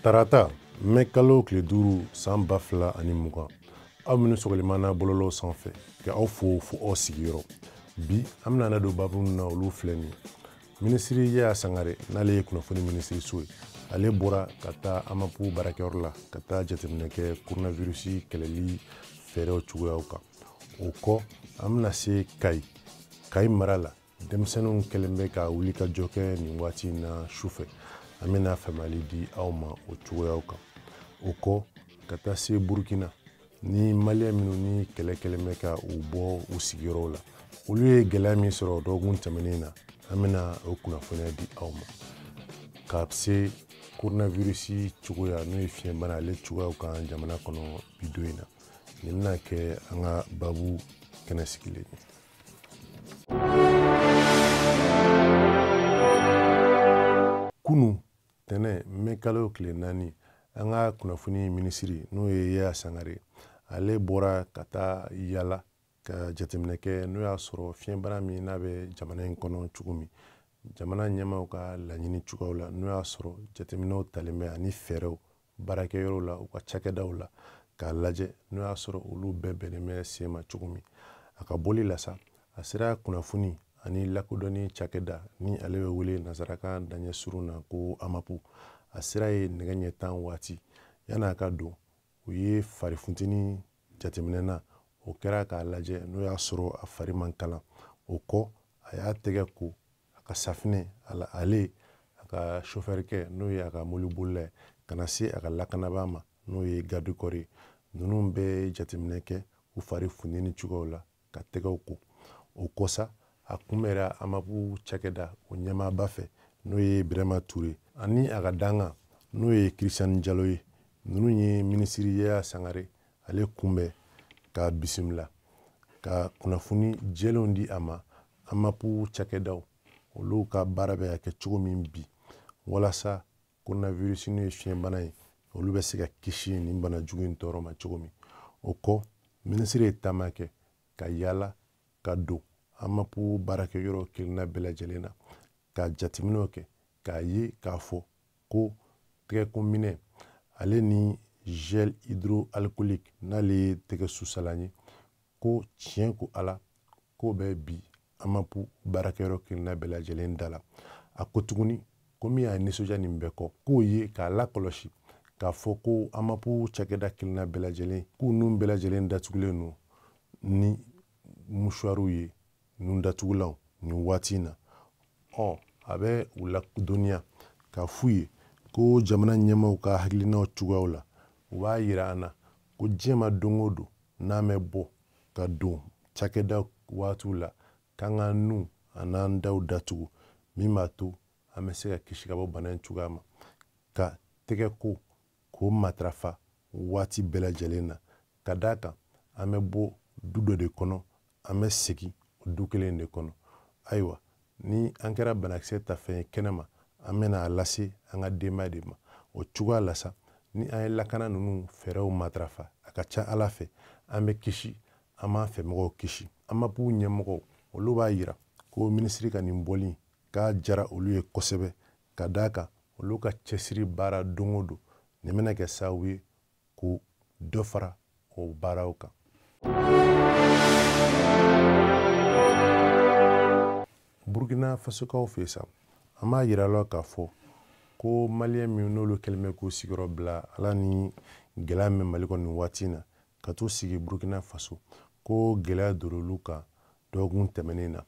Tarata mɛ kalo tile 5 san 2020, aw minnu sɔgɔlen bɔlɔlɔw sanfɛ, ka aw fo fo aw sigiyɔrɔ. Bi an bɛna don baabu minnu na, olu filɛ nin ye. Minisiri Yaya Sangare, n'ale ye kunnafoni minisiriso ye, ale bɔra ka taa AMAP baarakɛyɔrɔ la ka taa jateminɛ kɛ coronavirus kɛlɛli fɛɛrɛw cogoyaw kan. O kɔ, an bɛna se Kayi, Kayi mara la, denmisɛnninw kɛlen bɛ ka wuli ka jɔ kɛ nin waati in na su fɛ. An bɛna faamuyali di aw ma o cogoyaw kan. O kɔ, ka taa se Burukina, ni maliyɛn minnu ni kɛlɛ kɛlen bɛ ka u bɔ u sigiyɔrɔw la, olu ye gɛlɛya min sɔrɔ dɔgɔkun tɛmɛnen na, an bɛna o kunnafoniya di aw ma. Ka se coronavirus cogoya, n'o ye fiɲɛbana, ale cogoyaw kan jamana kɔnɔ bi don in na. Nin bɛna kɛ an ka baabu kɛnɛ sigilen ye. Kunu tɛnɛ mɛ kalo tile 4, an ka kunnafoni minisiri, n'o ye Yaya Sangare, ale bɔra ka taa yala ka jateminɛ kɛ n'o y'a sɔrɔ fiɲɛbana min n'a bɛ jamana in kɔnɔ cogo min, jamana ɲɛmaaw ka laɲini cogoyaw la, n'o y'a sɔrɔ jateminɛw talen bɛ ani fɛɛrɛw baarakɛyɔrɔw la, u ka cakɛdaw la, k'a lajɛ n'o y'a sɔrɔ olu bɛɛ bɛnnen bɛ sen ma cogo min. A ka bɔli la sa, a sera kunnafoni ani lakodɔnni cakɛda ni ale bɛ wele nansarakan daɲɛ surun na ko AMAP. A sera yen nɛgɛ ɲɛ 10 waati. Yan'a ka don, u ye farifunteni jateminɛ na, o kɛra k'a lajɛ n'o y'a sɔrɔ a fari man kalan. O kɔ, a y'a tɛgɛ ko a ka safinɛ, ale a ka sofɛrikɛ, n'o ye a ka mɔbilibolila ye, ka na se a ka lakanabaa ma, n'o ye garde corps ye. Ninnu bɛɛ ye jateminɛ kɛ u fari funteni cogoyaw la ka tɛgɛw ko. O kɔ sa, a kunbɛra AMAP cakɛda o ɲɛmaaba fɛ, n'o ye Birama Ture, ani a ka dangan, n'o ye Christian Jalo ye. Ninnu ye minisiri Yaya Sangare ale kunbɛn k'a bisimila, ka kunnafoni jɛlenw di a ma AMAP cakɛdaw olu ka baara bɛ ka kɛ cogo min bi, walasa coronavirus n'o ye fiɲɛbana ye, olu bɛ se ka kisi nin bana jugu in tɔɔrɔ ma cogo min. O kɔ, minisiri ye taama kɛ ka yala ka don AMAP baarakɛyɔrɔ kelenna bɛɛ lajɛlen na, ka jateminɛw kɛ k'a ye k'a fɔ ko tɛgɛkominɛ ale ni gel hydroalcoolique, n'ale ye tɛgɛ susalan ye, ko tiɲɛ ko Ala k'o bɛ bi AMAP baarakɛyɔrɔ kelenna bɛɛ lajɛlen da la. A ko tuguni ko min y'a nisɔndiya nin bɛɛ kɔ, k'o ye k'a lakɔlɔsi k'a fɔ ko AMAP cakɛda kelenna bɛɛ lajɛlen, k'u nun bɛɛ lajɛlen datugulen don ni mouchoirw ye, nun datugulanw nin waati in na. A bɛ u ladɔnniya k'a f'u ye ko jamana ɲɛmaaw ka hakilinaw cogoyaw la, u b'a yira an na ko diɲɛ ma don o don n'an bɛ bɔ ka don cakɛda waatiw la, k'an ka nun an'an daw datugu, min b'a to an bɛ se ka kisi ka bɔ bana in cogoya ma, ka tɛgɛ ko k'o matarafa waati bɛɛ lajɛlen na, ka d'a kan an bɛ bɔ du dɔ de kɔnɔ, an bɛ segin o du kelen de kɔnɔ. Ayiwa, ni an kɛra banakisɛ ta fɛn ye kɛnɛma, an bɛna a lase an ka denbaya de ma. O cogoya la sa, ni an ye lakana ninnu fɛɛrɛw matarafa, a ka ca Ala fɛ an bɛ kisi, an b'an fɛmɔgɔw kisi. AMAP ɲɛmɔgɔw olu b'a yira ko minisiri ka nin bɔli k'a jara olu ye kosɛbɛ, ka d'a kan olu ka cɛsiri baara don o don, nin bɛna kɛ sababu ye ko dɔ fara o baaraw kan. Burkina Fasokaw fɛ sa, an b'a yira la k'a fɔ ko maliyɛn minnu n'olu kɛlen bɛ k'u sigiyɔrɔ bila Ala ni gɛlɛya min bɛ Mali kɔnɔ nin waati in na, ka t'u sigi Burkina Faso, ko gɛlɛya donn'olu kan dɔgɔkun tɛmɛnen na.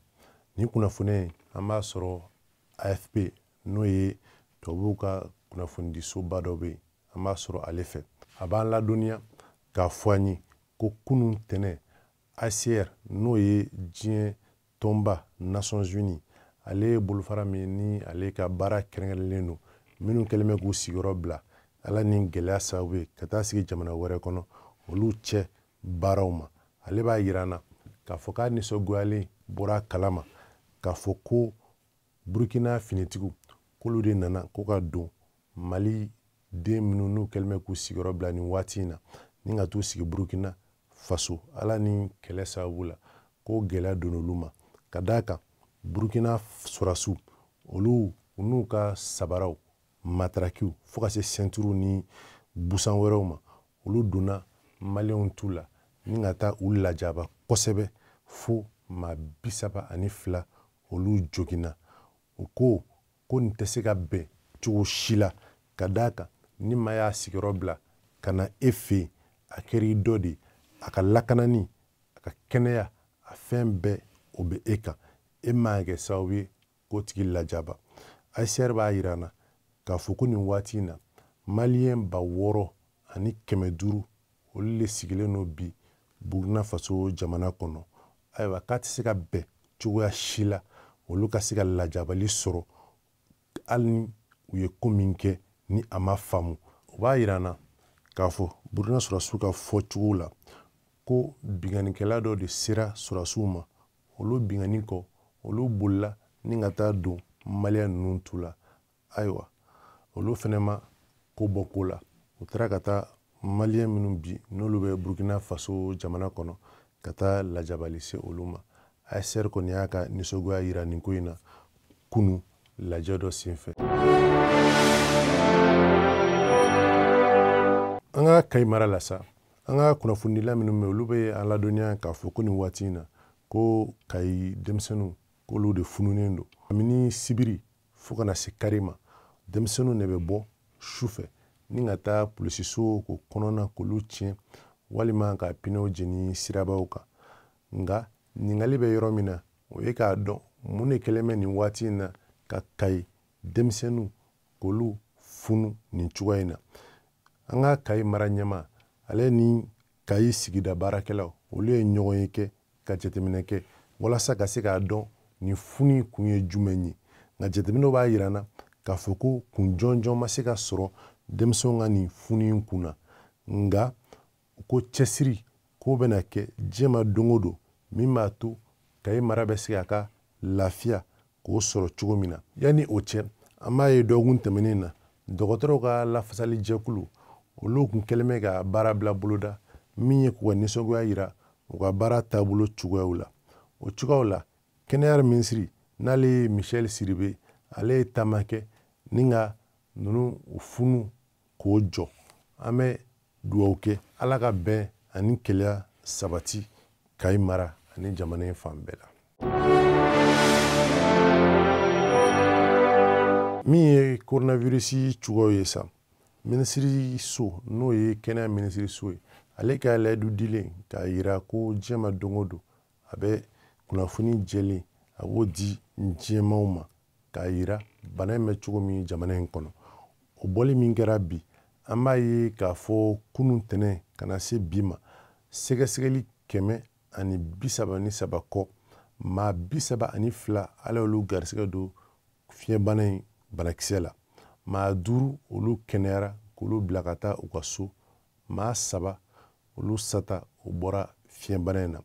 Nin kunnafoniya in, an b'a sɔrɔ AFP, n'o ye tubabuw ka kunnafonidisoba dɔ bɛ yen, an b'a sɔrɔ ale fɛ. A b'an ladɔnniya k'a fɔ an ye ko kunun tɛnɛ ACR, n'o ye diɲɛ tɔnba Nations Unies, ale ye bolofara min ni ale ka baara kɛrɛnkɛrɛnlen don minnu kɛlen bɛ k'u sigiyɔrɔ bila Ala ni gɛlɛya sababu ye ka taa sigi jamana wɛrɛ kɔnɔ, olu cɛ baaraw ma. Ale b'a yira an na k'a fɔ k'a nisɔngoyalen bɔra a kalama k'a fɔ ko Burkina finitigiw k'olu de nana ko ka don Mali den minnu n'u kɛlen bɛ k'u sigiyɔrɔ bila nin waati in na, ni ka t'u sigi Burkina Faso Ala ni kɛlɛ sababu la, ko gɛlɛya donn'olu ma. Ka d'a kan Burkina sɔrɔdasiw olu n'u ka sabaraw matarakiw fo ka se sɛnturu ni busan wɛrɛw ma, olu donna maliyɛnw tu la ni ka taa u lajaba kosɛbɛ fo maa 32 olu joginna. U ko ko nin tɛ se ka bɛn cogo si la, ka d'a kan ni maa y'a sigiyɔrɔ bila ka na e fɛ yen, a kɛra i dɔ de ye, a ka lakanani, a ka kɛnɛya, a fɛn bɛɛ o bɛ e kan, e man kɛ sababu ye k'o tigi lajaba. HCR b'a yira an na k'a fɔ ko nin waati in na maliyɛn 6500 olu de sigilen don bi Burkina Faso jamana kɔnɔ. Ayiwa, k'a tɛ se ka bɛn cogoya si la olu ka se ka lajabali sɔrɔ hali ni u ye ko min kɛ ni a ma faamu. O b'a yira an na k'a fɔ Burkina sɔrɔdasiw ka fɔcogo la ko binkannikɛla dɔ de sera sɔrɔdasiw ma, olu binkanni kɔ olu bolila ni ka taa don maliyɛn ninnu tu la. Ayiwa, olu fɛnɛ ma ko bɔ ko la, u taara ka taa maliyɛn minnu bi n'olu bɛ Burkina Faso jamana kɔnɔ ka taa lajabali se olu ma. HCR kɔni y'a ka nisɔngoya yira nin ko in na kunu lajɛ dɔ senfɛ. An ka Kayi mara la sa, an ka kunnafonidila minnu bɛ olu bɛ an ladɔnniya k'a fɔ ko nin waati in na ko Kayi denmisɛnninw k'olu de fununen don. Kabini sibiri fo ka na se kari ma, denmisɛnninw de bɛ bɔ su fɛ ni ka taa polisiso k'o kɔnɔna k'olu tiɲɛ walima ka pinew jeni sirabaw kan. Nka ɲininkali bɛ yɔrɔ min na, o ye k'a dɔn mun de kɛlen bɛ nin waati in na ka Kayi denmisɛnninw k'olu funu nin cogoya in na. An ka Kayi mara ɲɛmaa ale ni Kayi sigida baarakɛlaw olu ye ɲɔgɔn ye kɛ ka jateminɛ kɛ walasa ka se k'a dɔn nin funu in kun ye jumɛn ye. Nka jateminɛw b'a yira an na k'a fɔ ko kun jɔnjɔn ma se ka sɔrɔ denmisɛnw ka nin funu in kun na. Nka u ko cɛsiri k'o bɛna kɛ diɲɛ ma don o don min b'a to Kayi mara bɛ se k'a ka lafiya k'o sɔrɔ cogo min na. Yanni o cɛ, an b'a ye dɔgɔkun tɛmɛnen na dɔgɔtɔrɔw ka lafasali jɛkulu olu kun kɛlen bɛ ka baara bila boloda min ye k'u ka nisɔngoya yira u ka baara taabolo cogoyaw la. O cogoyaw la, kɛnɛya minisiri n'ale ye Michel Sidibe, ale ye taama kɛ ni ka ninnu funu k'o jɔ. An bɛ dugawu kɛ Ala ka bɛn ani kelenya sabati Kayi mara ani jamana in fan bɛɛ la. Min ye coronavirus cogoyaw ye sa, minisiri so n'o ye kɛnɛya minisiri so ye, ale ka layidu dilen k'a yira ko diɲɛ ma don o don a bɛ kunnafoni jɛlen a b'o di diɲɛmaaw ma k'a yira bana in bɛ cogo min jamana in kɔnɔ. O bɔli min kɛra bi, an b'a ye k'a fɔ kunun tɛnɛn ka na se bi ma, sɛgɛsɛgɛli 133 kɔ, maa 32 Ala y'olu garisɛgɛ don fiɲɛbana in banakisɛ la. Maa 5 olu kɛnɛyara k'olu bila ka taa u ka so, maa 3 olu sata u bɔra fiɲɛbana in na.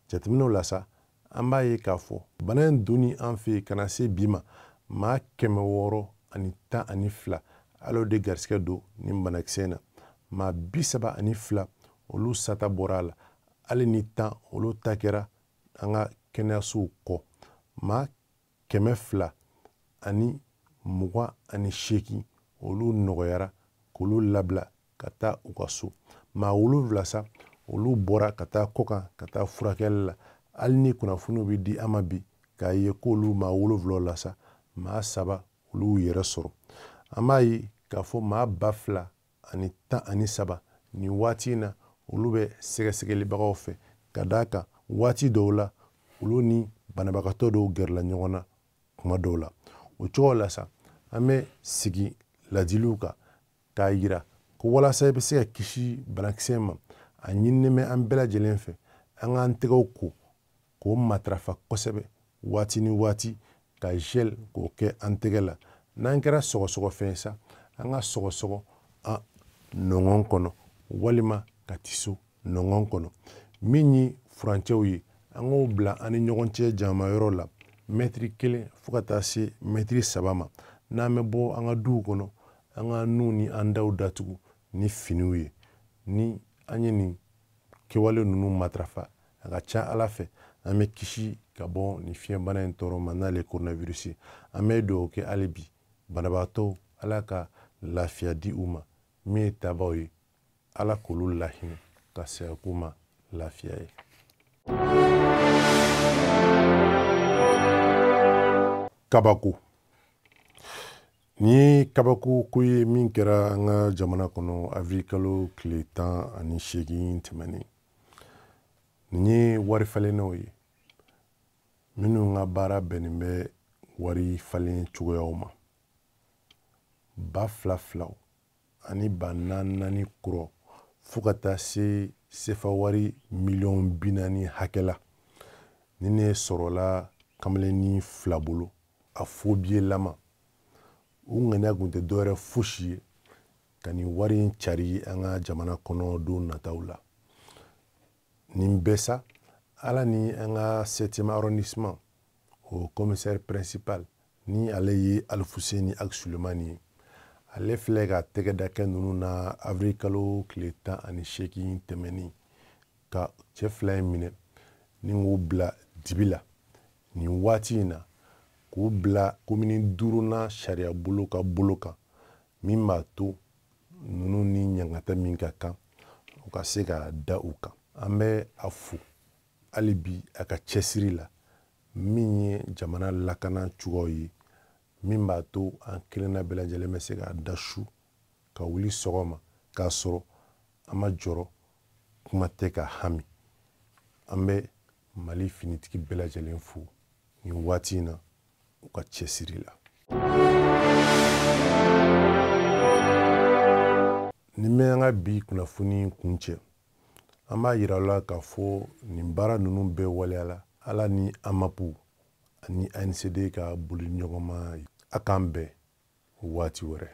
Jateminɛw la sa, an b'a ye k'a fɔ bana in donni an fɛ yen ka na se bi ma, maa 612 Ala y'o de garisɛgɛ don nin banakisɛ in na. Maa 32 olu sata bɔra a la, hali ni 10 olu ta kɛra an ka kɛnɛyasow kɔ. Maa 228 olu nɔgɔyara k'olu labila ka taa u ka so. Maa 7 sa olu bɔra ka taa kɔkan ka taa furakɛli la, hali ni kunnafoniw bɛ di an ma bi k'a ye k'olu maa 7 la sa, maa 3 olu y'u yɛrɛ sɔrɔ. An b'a ye k'a fɔ maa 2013 nin waati in na olu bɛ sɛgɛsɛgɛlibagaw fɛ, ka d'a kan waati dɔw la olu ni banabagatɔ dɔw gɛrɛla ɲɔgɔn na kuma dɔw la. O cogo la sa, an bɛ sigi ladiliw kan k'a yira ko walasa i bɛ se ka kisi banakisɛ ma, a ɲininen bɛ an bɛɛ lajɛlen fɛ an k'an tɛgɛw ko k'o matarafa kosɛbɛ waati ni waati, ka gel k'o kɛ an tɛgɛ la. N'an kɛra sɔgɔsɔgɔfɛn sa, an ka sɔgɔsɔgɔ an nɔngɔn kɔnɔ walima ka tiso nɔngɔn kɔnɔ. Min ye furancɛw ye, an k'o bila an ni ɲɔgɔn cɛ jamayɔrɔ la mɛtiri 1 fo ka taa se mɛtiri 3 ma. N'an bɛ bɔ an ka duw kɔnɔ, an ka nun ni an daw datugu ni finiw ye. Ni an ye nin kɛwale ninnu matarafa, a ka ca Ala fɛ an bɛ kisi ka bɔ nin fiɲɛbana in tɔɔrɔ ma n'ale ye coronavirus ye. An bɛ dugawu kɛ hali bi banabaatɔw, Ala ka lafiya di u ma. Min ye tabaw ye, Ala k'olu lahinɛ ka saya k'u ma lafiya ye. Kabako. Nin ye kabako ko ye min kɛra an ka jamana kɔnɔ avril kalo tile 18 tɛmɛnen. Nin ye wari falennaw ye minnu ka baara bɛnnen bɛ wari falen cogoyaw ma. 2000 filaw ani 4000 naani kura fo ka taa se sefa wari miliyɔn 40 hakɛ la. Nin ne sɔrɔla kamalennin 2 bolo a fobiyelama. U ŋaniya kun tɛ dɔwɛrɛ fosi ye ka nin wari in cari an ka jamana kɔnɔ don nataw la. Nin bɛɛ sa, Ala ni an ka 7e arrondissement o commissaire principal ni ale ye Alifuseni Ag Sulemani ye, ale filɛ ka tɛgɛ da kɛ ninnu na avril kalo tile 18 tɛmɛnen ka cɛ 2 in minɛ ni k'u bila dibi la nin waati in na, k'u bila komini 5nan sariya bolo ka bolo kan min b'a to ninnu ni ɲangata min ka kan u ka se ka da u kan. An bɛ a fo hali bi a ka cɛsiri la min ye jamana lakana cogoyaw ye, min b'a to an kelenna bɛɛ lajɛlen bɛ se k'a da su ka wuli sɔgɔma k'a sɔrɔ an ma jɔrɔ, kuma tɛ ka hami. An bɛ Mali finitigi bɛɛ lajɛlen fo nin waati in na u ka cɛsiri la. Nin bɛ an ka bi kunnafoni kuncɛ. An b'a yira aw la k'a fɔ nin baara ninnu bɛɛ waleyala Ala ni AMAP ani ANCD ka boli ɲɔgɔnma ye. A k'an bɛn waati wɛrɛ.